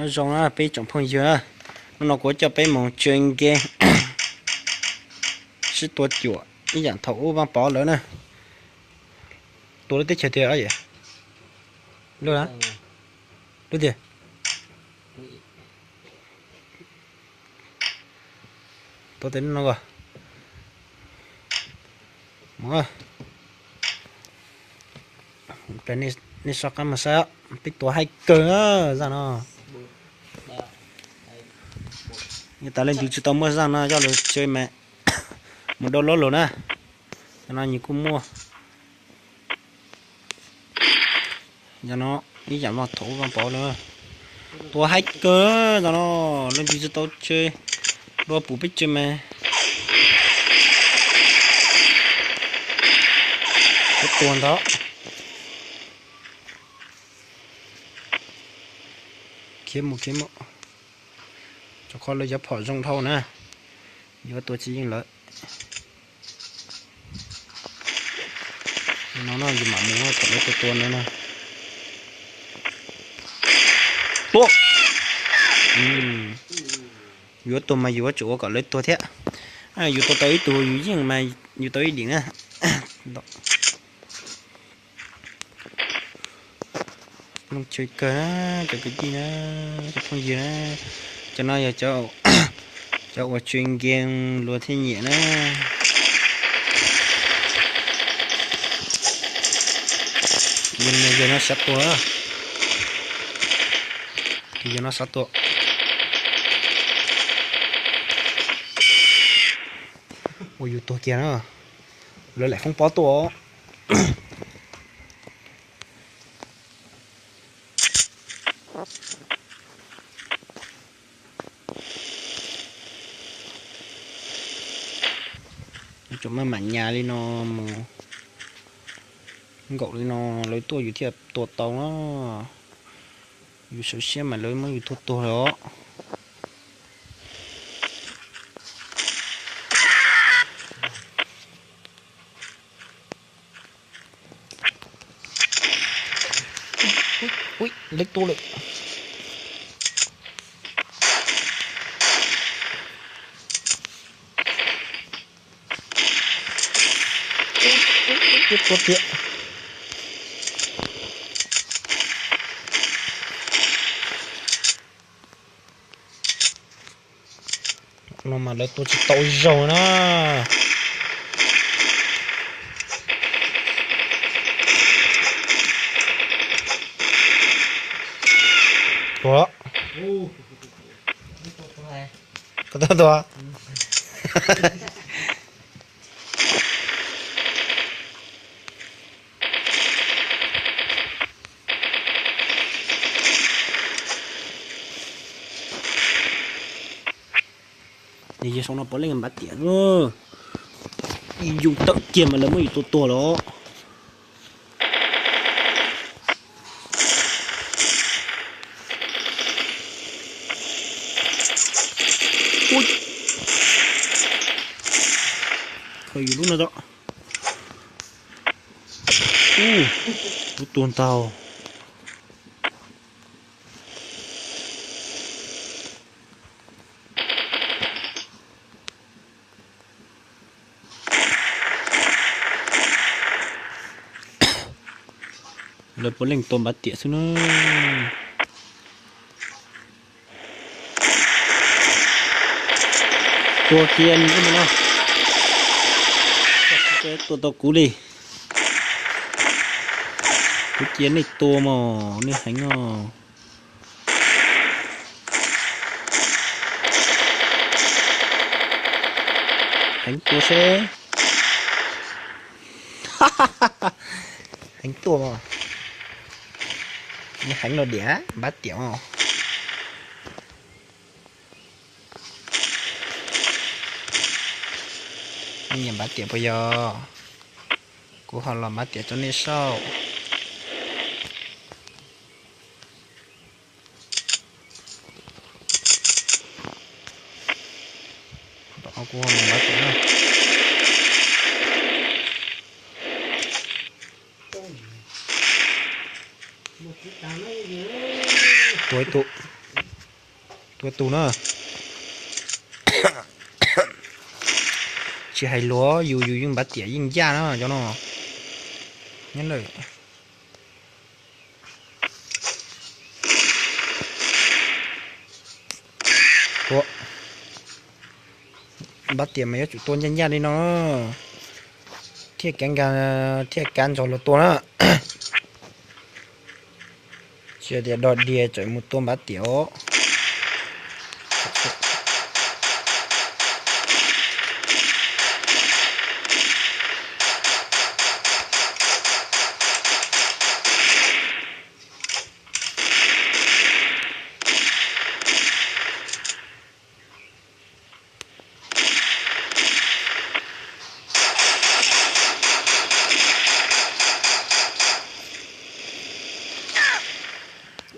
Nyob zoo na peb tsoom phooj ywg, hnub no kuv coj peb mus tsw nkees sib tua cuam ib yam thaum ub Vaj Pov lawv na. Tua lub teb chaws tiag, lub tiag. Tua teb no ko. Nej soj qab mus saib, peb tua haib kawg zaj no. Yog tas leej twg tsis tau muaj zaj no coj los tsw mas mus download los na. Zaj no nws kuj muaj. Yog no ib yam no thaum Vaj Pov lawm. Tua haib kawg zaj no, leej twg tsis tau tsw, dua pum peb tsw mas. Peb tua ntawd. Khiav mus, khiav mus. Rau qhov lawv cov phom zoo dhau na, yuav tua tsis yeej lawv. No no yus mam mus thaum lawv tua tua no na. Tua. Yuav tua mas yuav tsum ua kom lawv tua thiab. Yus tua tau ib tug yus yeej mas yus tau ib dim na. Looj tsw kawg na, cov kwv tij na, cov phooj ywg na. Cov no yog cov uas tsw nkees luag thiaj nyiam na. Yog no xav tua, yog no xav tua. Ua yus tuag kiag na, lawv laim foob pob tuaj. Tsuas maj mam nyas li no mus nkaum li no lawv tuaj yus thiaj tua tau na. Yus sawv siab mas lawv muab yus tua tuag lawm os. Ui, lawv tua lawm. Tua tiag. No mas lawv tua tsis tau zaug na. Tua. Koj tua tua. Yog saum no puav leej npav tiam, yus tawm kiag mas lawv muab yus tua tuag lawm. Khaws yus lub no tso. Ub, lub tuag ntag. Lawv puav leej tua npav tiam xwb na. Tua kiag no, tua tau kuv li. Kuv cia nej tua mas nej heev os. Heev tua seb. Heev tua mas. Nej heev los diam npav tiam os. Nej nyiam npav tiam puas yog? Kuv ho los npav tiam rau nej saib. Kuv ho los npav tiam na. Tua ib tug. Tua tus na. Tsis hais luag, yus yus yeej npav tiam yeej ncaj na cov no. Nyob lawm. Tua. Npav tiam mas yuav tsum tua ncaj ncaj li no thiaj kav, thiaj kav nrog luag tua na. Tsis tias dog diag tseem mus tua npav tiam os.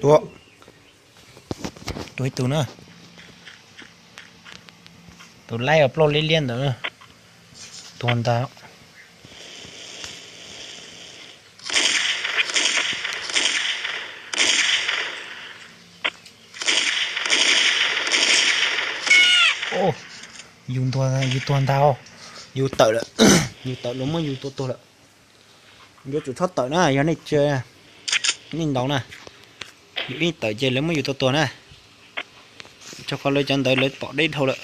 Tua. Tua ib tug na. Tus laib uas plaub liab liab ntawd. Tua ntag. Yus ntua, yus tuag ntag. Yus tawm lawm. Yus tawm, luag muab yus tua tuag lawm. Yuav tsum txhob tawm na, yog nej tsawg, nej ntaus na. Yus ib tawm ces lawv muab yus tua tuag na. Rau qhov lawv cov ntawd lawv pom deb dhau lawm.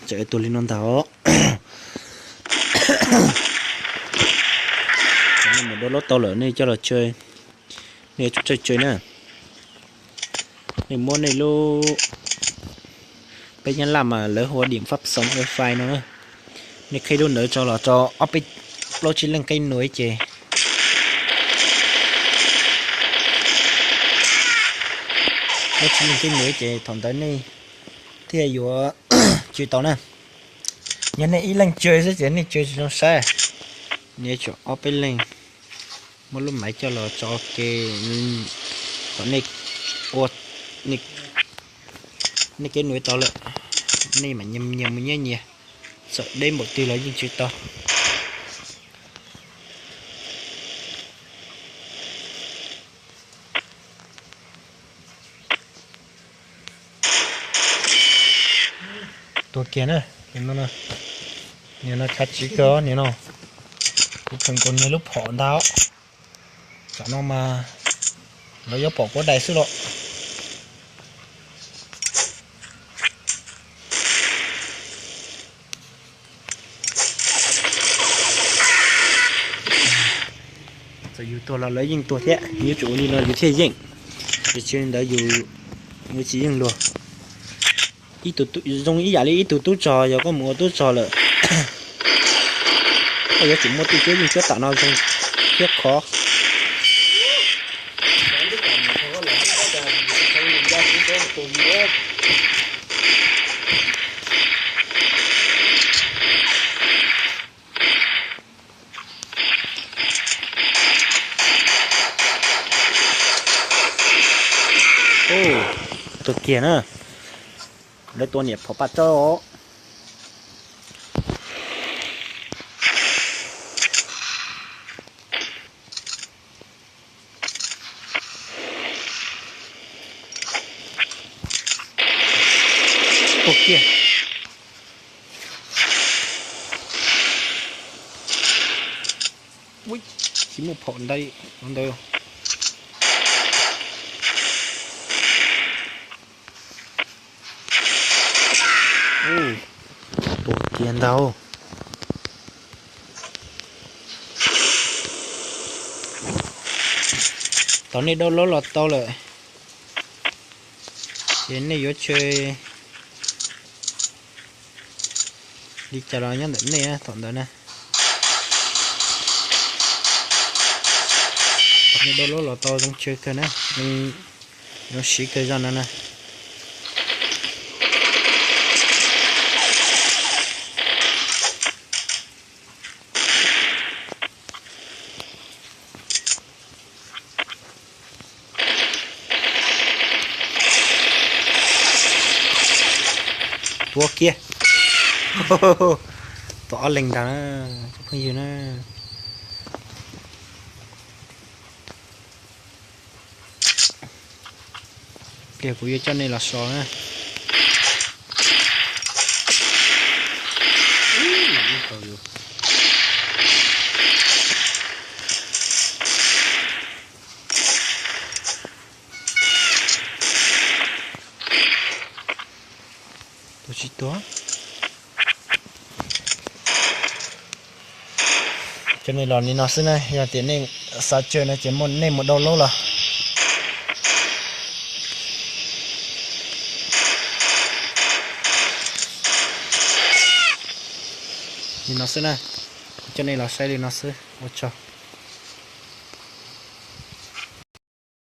Tseem tuag li no ntag os. Nej mus download tau lawm nej coj los tsawg, nej yuav tsum tsawg tsawg na. Nej muab nej lub, peb Nyab Laj mas lawv hu ua điểm phát sóng wifi no na. Nej qhib lub ntawd tso los rau ob peb, plaub tsib leej qhib nuav ces, plaub tsib leej qhib nuav ces thaum ntawd nej thiaj yuav tswv tau na. Yog nej ib leej tswv xwb ces nej tswv tsis zoo saib. Nej tsum ob peb leej muab lub maiv coj los tso ke, kom nej ua, nej kev num tau lawm, nej mam nyias mus nyias nyias, txawm deb npaum twg los yeej tswv tau. Tuag kiag na, nim no khav tsiv kawg nim no. Kuv pheej nkaus niag lub phom ntag. Tsam no mas lawv yuav pom kuv dais xwb los. Txawm yus tuag los lawv yeej tuag thiab, yuav tsum ua li no yus thiaj yeej. Tsis li ntawd yus, yus tsis yeej luag. Ib tug zoo ib yam li ib tug tub rog, yog koj mus ua tub rog lawm, koj yuav tsum muaj tej cuab yeej cuab tam no zoo thiab khov. Tuag kiag na. Lawv tua niam phom paj tsawb os. Tuag kiag. Ui, tsis muaj phom ntawd, ntawd. Tuag kiag ntag. Thaum nej download los tau lawm, ces nej yuav tswv li cas los nyob ntawm nej thaum ntawd na. Thaum nej download los tau zoo tswv kawg na, zoo siv kawg zog no na. Tuag kiag. Tau ob leeg ntag na, cov phooj ywg na. Pliag kuv yuav coj nej los so na. Tus tsis tuag. Coj nej los li no xwb na, yog tias nej xav caw no ces nej mus download los. Li no xwb na, kuv coj nej los saib li no xwb, ua tsaug.